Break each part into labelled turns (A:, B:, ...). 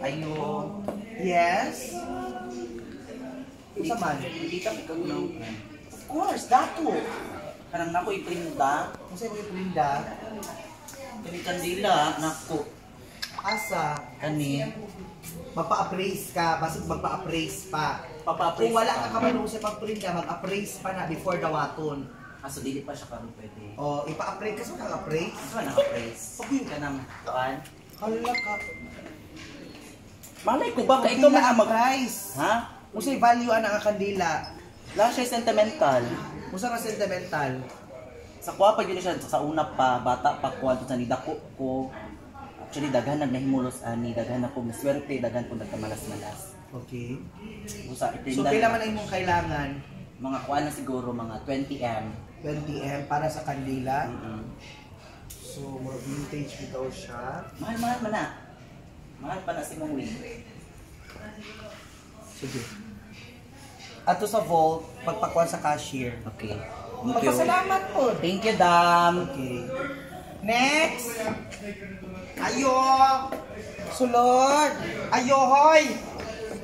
A: Ayo.
B: Yes? Unsa man?
A: Hindi ka ikaw.
B: Of course, dato.
A: Kanang nako iprinda.
B: Unsa imong iprinda?
A: Kani kandila nako.
B: Asa?
A: Kani.
B: Magpa-appraise ka, basig magpa-appraise pa.
A: Papa-appraise
B: Kung wala
A: pa.
B: ka kabalo sa pagprinda, mag-appraise pa na before dawaton.
A: Ah, so dili pa siya karon pwede.
B: O, ipa-appraise ka sa kang-appraise.
A: Asa man naka-appraise? Kanang kuan.
B: Hala ka.
A: Malay ko ba kay ikaw man ang mag
B: price.
A: Ha?
B: Unsay value ana nga kandila?
A: La siya sentimental.
B: Unsa ka sentimental?
A: Sa kuha pa yun siya sa una pa, bata pa ko adto sa nidako ko. Actually daghan nag nahimulos ani, daghan ako maswerte, daghan ko nagkamalas-malas.
B: Okay.
A: Busa
B: So
A: iprinda.
B: pila man ang imong kailangan?
A: Mga kuan na siguro mga 20M.
B: 20M para sa kandila. So more vintage bitaw siya.
A: Mahal-mahal man na. Mahal pa na si Mong Wing.
B: Sige. Ato sa vault, pagpakuan sa cashier.
A: Okay. Thank you.
B: Magpasalamat po.
A: Thank you, Dam.
B: Okay. Next! Ayo! Sulod!
C: Ayo, hoy!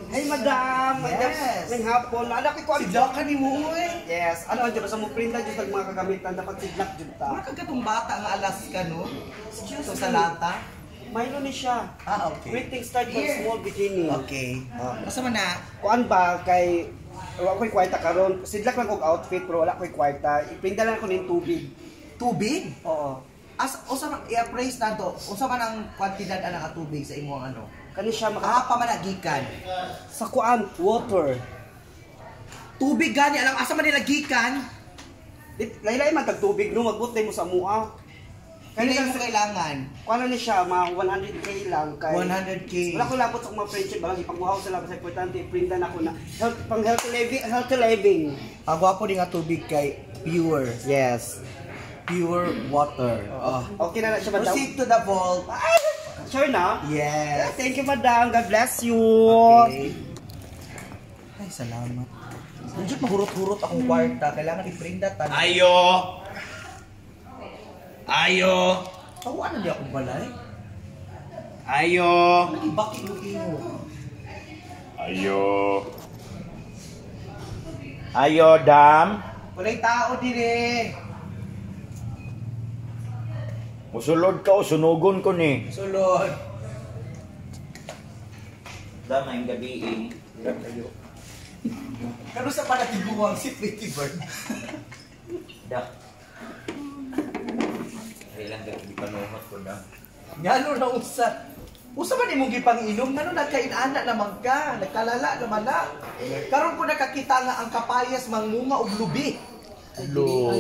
C: Hey, madam! Madam,
B: Yes.
C: may hapon. Ano ko
B: Si Doc ka ni mo, eh.
C: Yes. Ano, di ba sa mo printa jud tag mga kagamitan dapat sidlak jud ta.
B: Mura ka katong bata nga Alaska, no?
C: Excuse
B: So,
C: me.
B: sa lata.
C: Mahilo ni siya.
B: Ah, okay.
C: Greetings start from small beginning.
B: Okay. Asa man na?
C: Kuan ba kay wala ko'y kwarta karon. Sidlak lang og outfit pero wala ko'y kwarta. Iprinda lang ko ning tubig.
B: Tubig?
C: Oo.
B: As, usa man, i-appraise na to. Usa man ang kwantidad ana nga tubig sa imong ano.
C: Kani siya maka
B: Ah, pa man na gikan.
C: sa kuan water.
B: Tubig gani, alam asa man nila gikan?
C: Laylay man tag tubig no magbutay mo sa mua.
B: Kani
C: Kani
B: imong kailangan.
C: kuan na ni siya mga 100K lang kay
B: 100K.
C: Wala ko labot sa mga friendship, baka ipagbuhaw sila basta importante iprinda na ko na health, pang healthy living, healthy living.
B: Ang gwapo ni nga tubig kay pure.
C: Yes.
B: Pure water. Oh.
C: Okay na na siya, madam.
B: Proceed to the vault.
C: Sure na?
B: Yes.
C: Thank you, madam. God bless you.
B: Okay. Ay, salamat. Medyo mahurot-hurot akong kwarta. Kailangan i-prinda tanan.
D: Ayo! Ayo!
B: Tawaan na di akong balay.
D: Ayo!
B: Nagibaki mo imo.
D: Ayo! Ayo, dam!
B: Walay tao dire.
D: Musulod ka o sunugon ko ni.
B: Sulod.
D: Dam, ang gabi eh.
B: Kano sa panatiguang si Pretty Bird?
D: Da. Kailan ka panuhot ko dam.
B: Ngano na usa? Usa man imong gipang-inom ngano nagkainana naman ka, nagkalala naman na. Karon ko nakakita nga ang kapayas mangunga og lubi.
D: Lo.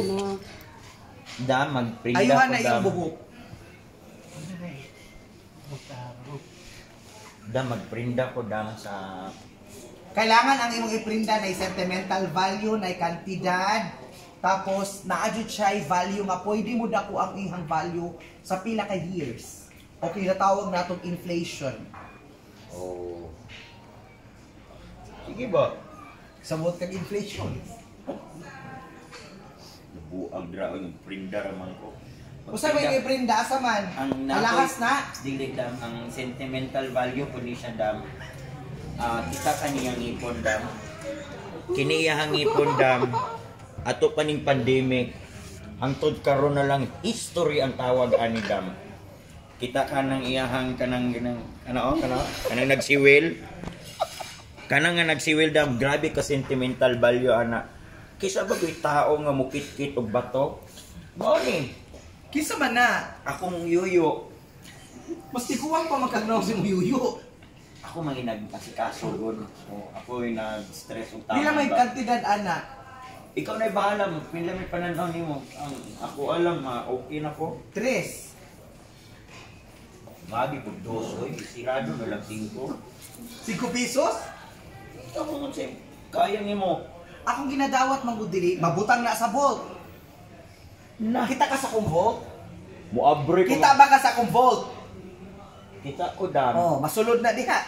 D: Dam, magprinda
B: Ayuhan
D: ko
B: na
D: dam.
B: iyong buhok.
D: Dam, magprinda ko dam sa.
B: Kailangan ang imong iprinda na sentimental value, na kantidad, tapos naa jud siya value nga pwede mo dako ang ihang value sa pila ka years. O kinatawag natong inflation.
D: Oh. Sige ba?
B: Samot kag inflation.
D: Buag dra oy magprinda ra man ko.
B: Usa may iprinda asa man?
D: Ang
B: Alahas na.
D: Dili dam ang sentimental value po ni siya dam. Ah, kita kaniyang ipon dam. Kini iyang ipon dam. Ato pa ning pandemic. Hangtod karon na lang history ang tawag ani dam. Kita ka nang iyahang kanang kanang ano oh, kana kanang nagsiwil. Kanang nga nagsiwil dam, grabe ka sentimental value ana. Kisa ba ko'y tao nga mukit-kit og bato? Mao ni
B: Kinsa man na?
D: akong yuyo.
B: Mas tiguang pa magkagnaw si Muyuyo.
D: Ako man nag-asikaso gud. So, ako yung nag-stress og tama.
B: Pila may
D: ba?
B: kantidad ana.
D: Ikaw na bahala mo. Pila may pananaw nimo. Ang ako alam ha, okay na ko.
B: Tres.
D: Grabe pag dos oy, sirado na lang singko.
B: 5 pesos?
D: Ikaw mo sa kaya nimo.
B: Akong ginadawat man gud dili, mabutang na sa vault.
D: Na.
B: Kita ka sa akong vault?
D: Muabre ko.
B: Kita ba ka sa akong vault?
D: Kita ko dam.
B: Oh, masulod na diha.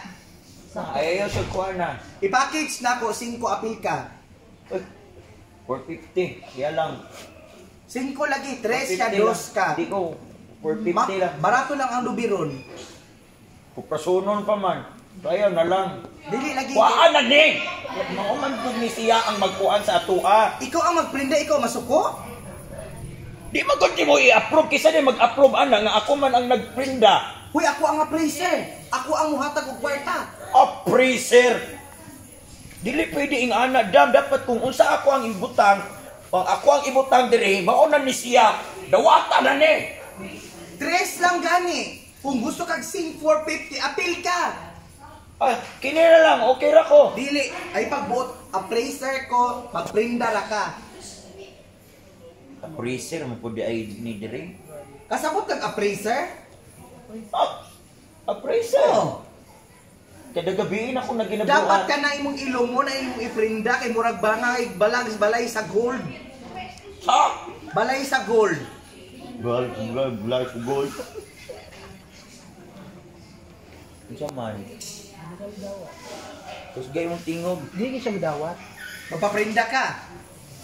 D: Ayaw sa kuha na.
B: I-package na ko 5 apil ka.
D: Uy, 450. Siya lang.
B: 5 lagi, 3 ka,
D: 450
B: 2
D: lang.
B: ka.
D: Di ko. 450 lang.
B: Barato lang ang lubi ron.
D: Kuprasunon pa man. Kaya na lang.
B: Dili lagi.
D: Kuhaan na ni! Mao man pud ni siya ang magkuan sa atoa.
B: Ikaw ang magprinda, ikaw masuko?
D: Di man gud mo i-approve kaysa di mag-approve ana nga ako man ang nagprinda.
B: Huy, ako ang appraiser. Ako ang muhatag og kwarta.
D: Appraiser. Dili pwede ing ana dam, dapat kung unsa ako ang ibutang, ang ako ang ibutang diri, mao na ni siya. Dawata na ni.
B: Tres lang gani. Kung gusto kag sing 450, apil ka.
D: Ah, kini na lang, okay ra ko.
B: Dili, ay pagbuot, appraiser ko, magprinda ra ka.
D: Appraiser mo pud ay ni diri.
B: Kasabot kag appraiser?
D: Ah, appraiser.
B: Oh.
D: Kada gabi na ako na ginabuhat.
B: Dapat ka na imong ilong mo na imong iprinda kay murag bangay balag balay sa gold.
D: Sa
B: Balay sa gold.
D: Gold, gold, gold, gold. Unsa man? Kusgay mong tingog.
C: Di siya midawat.
B: Magpaprinda ka.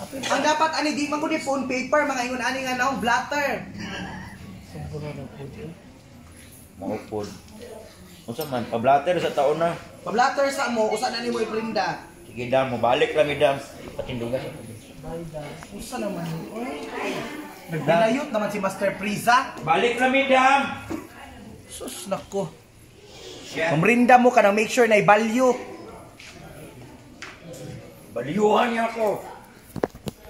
B: Ang dapat ani di man ko ni phone paper mga ingon ani nga naong blatter.
D: Maupod. Unsa man? Pablater sa taon na.
B: Pablatter sa mo usa na nimo iprinda.
D: Sige dam, mobalik lang mi dam. Patindugan sa
B: Usa naman ni oy. Nagbilayot naman si Master Priza.
D: Balik lang mi dam.
B: Sus nako. Mamrinda mo ka na make sure na i-value.
D: Baliyuhan niya ako.